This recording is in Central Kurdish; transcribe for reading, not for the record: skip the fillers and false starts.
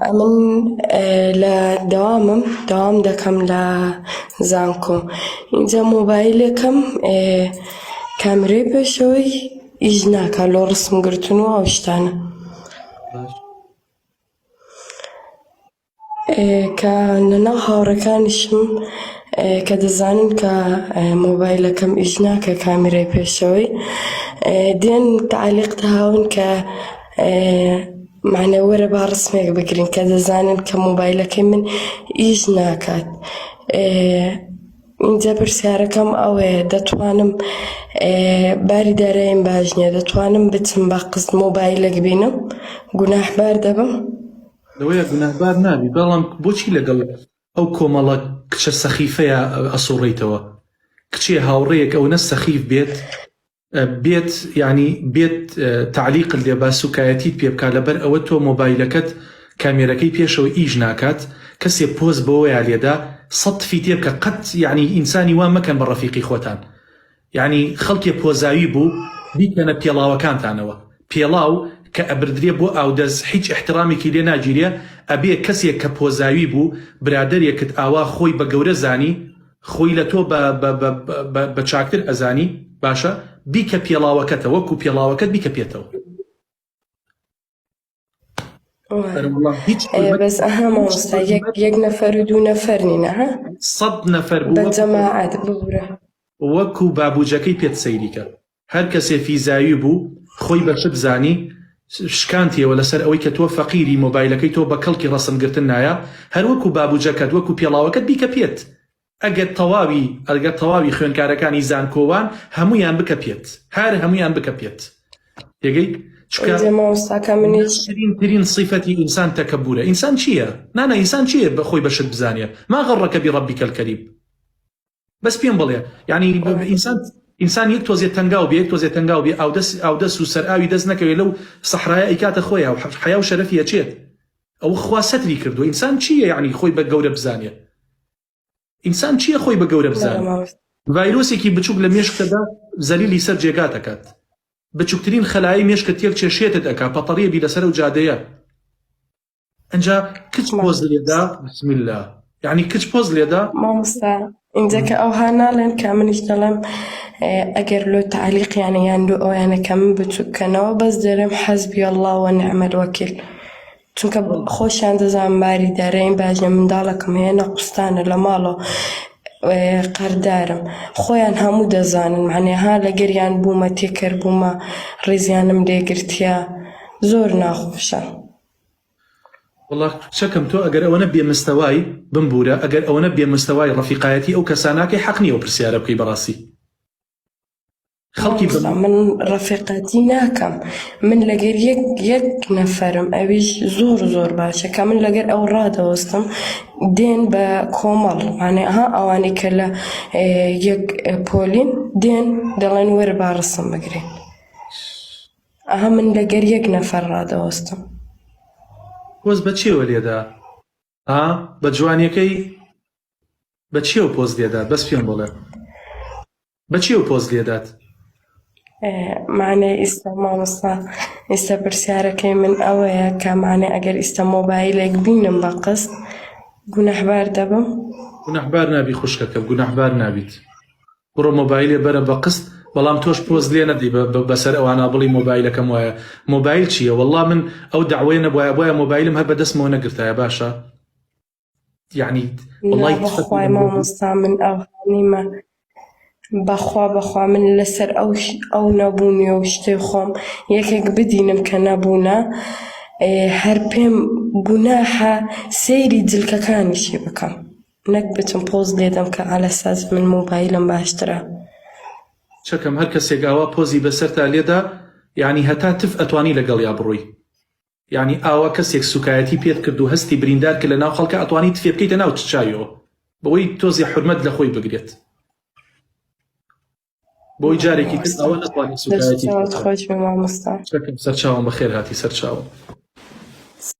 ئەمن لە دەوامم دەوام دەکەم لە زانکۆ ئینجا مۆبایلێکم کامرەی پێشەوەی ئیش ناکا لۆ ڕسم گرتن و ئەو شتانە کە لەناو هاوڕێکانیشم کە دەزانن کە مۆبایلەکەم ئیش ناکە کامیرای پێشەوەی دێن تەعلیق دەهاون کە معنە وەرە با ڕسمێک بگرین کە دەزانن کە مۆبایلەکەی من ئیش ناکات ئینجا پرسیارەکەم ئەوەیە دەتوانم باری داراییم باش نییە دەتوانم بچم بە قست مۆبایلێک بینم گوناحبار دەبم؟ لەوەیە گوناهبار نابی بەڵام بۆچی لەگەڵ ئەو کۆمەڵە کچە سەخیفەیە ئەسوڕێیتەوە کچێ هاوڕێیەک ئەونە سەخیف بێت بێت یعنی بێت تەعلیقت لێ با سوکایەتیت پێ بکا لەبەر ئەوە تۆ مۆبایلەکەت کامێرەکەی پێشەوە ئیش ناکات کەسێ پۆز بەوەیا لێدا سەد تفی تێ بکە قەت یعنی ئینسانی وا مەکەن بە ڕەفیقی خۆتان یانی خەڵکێ پۆزاوی بوو بیکەنە پێڵاوەکانتانەوە پێڵاو کە ئەبردرێ بۆ ئاودەس حیچ ئیحتڕامێکی لێ ناگیرێ ئەبێ کەسێک کە پۆزاوی بوو برادەرێکت ئاوا خۆی بە گەورە زانی خۆی لە تۆ بە بە بە بە بە چاکتر ئەزانی باشە بیکە پێڵاوەکەتە وەکو پێڵاوەکەت بیکە پێتەوە. هیچ بەس ئەها مامۆستا یەک یەک نەفەر و دوو نەفەر نینە ها سەد نەفەر بوو بە جەماعەت ببورە وەکو بابوجەکەی پێت سەیری کە هەر کەسێ فیزاوی بوو خۆی بە شت زانی شکانتیەوە لەسەر ئەوەی کە تۆ فەقیری مۆبایلەکەی تۆ بە کەڵکی ڕەسم گرتن نایە هەر وەکو بابوجەکەت وەکو پێڵاوەکەت بیکە پێت ئەگەر تەواوی ئەگەر تەواوی خوێنکارەکانی زانکۆوان هەموویان بکە پێت هەر هەموویان بکە پێت تێگەی چونکە ئینجا مامۆستاکە منیش ناشرین ترین سیفەتی ئینسان تەکەبورە ئینسان چییە نانا ئینسان چییە بە خۆی بە شت بزانێ ما غەڕەکە بڕبک الکریم بەس پێم بڵێ یعنی ئینسان ئینسان یەک تۆزێ تەنگاو بێ یەک تۆزێ تەنگاو بێ ئاودەس ئاودەس و سەرئاوی دەست نەکەوێ لەو سەحرایە ئەیکاتە خۆیا و حەیا و شەرەفی ئەچێت ئەوە خوا سەتری کردووە ئینسان چییە یعنی خۆی بە گەورە بزانێ ئینسان چییە خۆی بە گەورە بزانێ ڤایرۆسێکی بچوک لە مێشکتەدا زەلیلی سەر جێگات ئەکات بچوکترین خەلایەی مێشکت تێک چێ شێتت ئەکا پەتەڕیە بی لەسەر ئەو جادەیە ئەنجا کچ پۆز لێدا بسم الله یعنی کچ پۆز لێدا مامۆستا ئینجا کە ئەوها ناڵێن کە منیش دەڵێم ئەگەر لۆ تەعلیقیانە یان لۆ ئەویانە کە من بچووککەنەوە بەس دەرێم حەسبی اللە ونعم الوکیل چونکە خۆشیان دەزانن باری داراییم باش نیە منداڵەکەم هەیە نە قوستانە لە ماڵەوە قەردارم خۆیان هەموو دەزانن معنێ ها لەگەریان بوومە تێکەر بوومە ڕێزیانم لێگرتیە زۆر ناخۆشە. وەڵا کچەکەم تۆ ئەگەر ئەوەنە بێ مستەوای، بمبورە، ئەگەر ئەوەنە بێ مستەوای ڕەفیقایەتی ئەو کەساناکەی حەق نیە ئەو پرسیارە بکەی بەڕاستی خەڵکی مامۆستا من ڕەفیقەتی ناکەم من لەگەر یەک یەک نەفەرم ئەویش زۆر زۆر باشە کە من لەگەر ئەو ڕادەوەستم دێن بە کۆمەڵ مانێ ها ئەوانەی کە لە یەک پۆلین دێن دەڵێن وەرە با ڕسم بگرین ئەها من لەگەر یەک نەفەر ڕادەوەستم. پۆز بە چیەوە لێدا ها بە جوانیەکەی بە چیەوە پۆز لێدات بەس پێم بڵێ بە چیەوە پۆز لێدات؟ معنی ئیستا مامۆستا ئیستا پرسیارەکەی من ئەوەیە کە معنی ئەگەر ئیستا مۆبایلێک بینم بە قست گوناحبار دەبم؟ گوناحبار نابی خوشکەکەم گوناحبار نابیت بڕۆ مۆبایلێ بەرە بە قست بەڵام تۆش پۆز لێ نەدەی بەسەر ئەوانە بڵی مۆبایلەکەم وایە مۆبایل چییە وەڵا من ئەو دەعوەیە نەبوایە بۆیە مۆبایلم هەر بەدەستمەوە نەگرتایە باشە یعنی وەڵای بەخوای مامۆستا من ئەوها نیمە بەخوا بەخوا من لەسەر ئەو ئەو نەبوونی و شتێ خۆم یەکێک بدینم کە نەبوونە هەر پێم گوناحە سەیری جلکەکانیشی بکەم نەک بچم پۆز لێدەم کە عەلەساس من مۆبایلم باشترە. چەکەم هەر کەسێک ئاوا پۆزی بەسەرتا لێدا یانی هەتا تف ئەتوانی لەگەڵیا بڕۆی یانی ئاوا کەسێک سوکایەتی پێت کرد و هەستی بریندار کرد لەناو خەڵکا ئەتوانی تفێ بکەیتە ناو چاویەوە بەوەی تۆزێ حورمەت لەخۆی بگرێت بۆی جارێکی تر ئەوە نەتوانی سوکایەتی خۆش بێ مامۆستا چەکەم سەرچاوم بەخێر هاتی سەرچاوم.